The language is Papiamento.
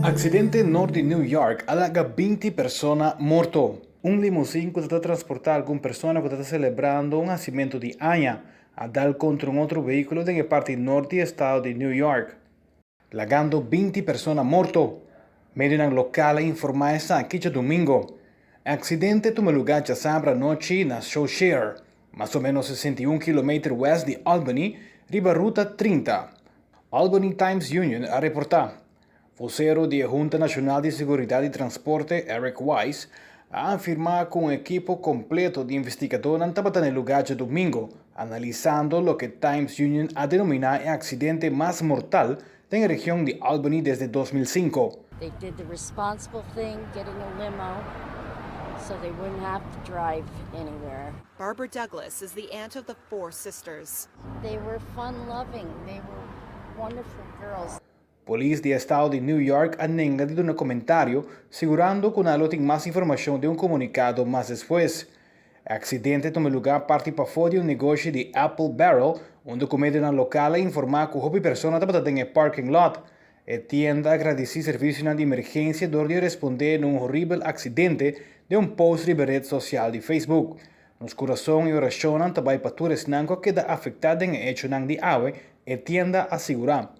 Aksidente nort di New York a laga 20 persona morto. Un limusin ku ta transportá algun persona ku ta selebrando un hasimentu di aña a dal kontra un otro vehíkulo den e parti nort di estado di New York, lagando 20 persona morto. Medionan lokal a informá esaki djadumingu. E aksidente tuma lugá djasabra anochi na Shoshere, mas o ménos 61 kilometer wèst di Albany, riba Ruta 30. Albany Times Union a reportá. Vosero di e Hunta Nashonal di Seguridat di Transporte, Eric Wise, a afirmá ku un ekipo kompleto di investigadónan tabata na e lugá djadumingu, analisando loke Times Union a denominá e aksidente mas mortal den e region di Albany desde 2005. They did the responsible thing, getting a limo so they wouldn't have to drive anywhere. Barbara Douglas is the aunt of the four sisters. They were fun loving, they were wonderful girls. Polis di estado di New York a nenga di duna komentario, sigurando ku nan lo tin mas informashon den un komunikado mas despues. E aksidente a tuma lugá parti pafó di un negoshi di Apple Barrel, unda ku medionan lokal a informá ku hopi persona tabata den e parking lot. E tienda a gradisí servisionan di emergensia dor di respondé na un horibel aksidente den un post riba e ret sosial di Facebook. Nos kurason i orashonnan ta bai pa tur esnan ku a keda afektá den e echonan di awe, e tienda a sigurá.